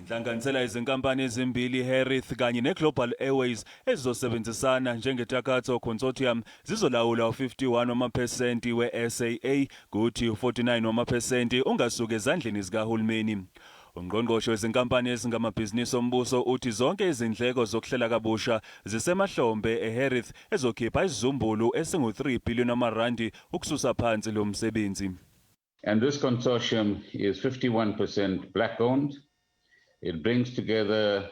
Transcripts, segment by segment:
Inhlanganisela yezinkampani ezimbili Harith kanye neGlobal Airways ezizosebenzisana njengeTakatso Consortium zizolawula u-51 wamaphesenti we-SAA kuthi u-49 wamaphesenti ungasuki ezandleni zikahulumeni. Ungqongqoshe wezinkampani ezingamabhizinisi ombuso uthi zonke izindleko zokuhlela kabusha zisemahlombe eHarith ezokhipha isizumbulu esingu-3 billion wamarandi ukususa phansi lo msebenzi. And this consortium is 51% black owned. It brings together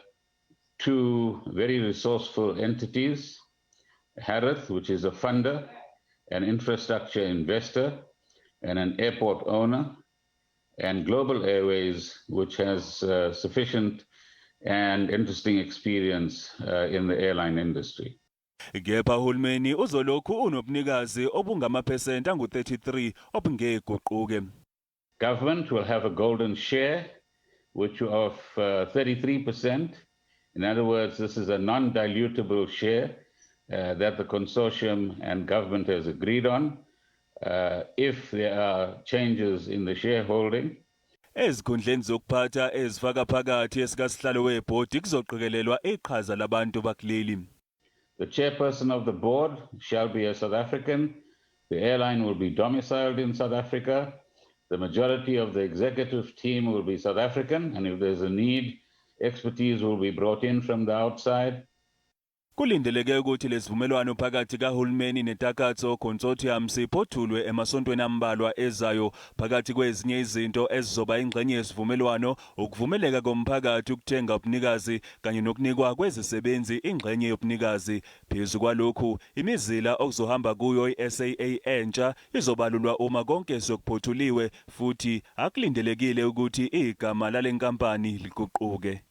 two very resourceful entities, Harith, which is a funder, an infrastructure investor, and an airport owner, and Global Airways, which has sufficient and interesting experience in the airline industry. Kepha uhulumeni uzolokhu unobunikazi obungamaphesenti angu-33 obungeguquke. Government will have a golden share, which of 33%. In other words, this is a non-dilutable share that the consortium and government has agreed on. If there are changes in the shareholding, Ezikhundleni zokuphatha ezifaka phakathi esikasihlalo webhodi kuzoqikelelwa iqhaza labantu bakuleli. The chairperson of the board shall be a South African. The airline will be domiciled in South Africa. The majority of the executive team will be South African, and if there's a need, expertise will be brought in from the outside. Kulindeleke ukuthi lesivumelwano phakathi kahulumeni neTakatso Consortium siphothulwe emasontweni ambalwa ezayo. Phakathi kwezinye izinto ezizoba ingxenye yesivumelwano ukuvumeleka komphakathi ukuthenga ubunikazi kanye nokunikwa kwezisebenzi ingxenye yobunikazi. Phezu kwalokhu, imizila okuzohamba kuyo iSAA entsha izobalulwa uma konke sekuphothuliwe futhi akulindelekile ukuthi igama lale nkampani liguquke.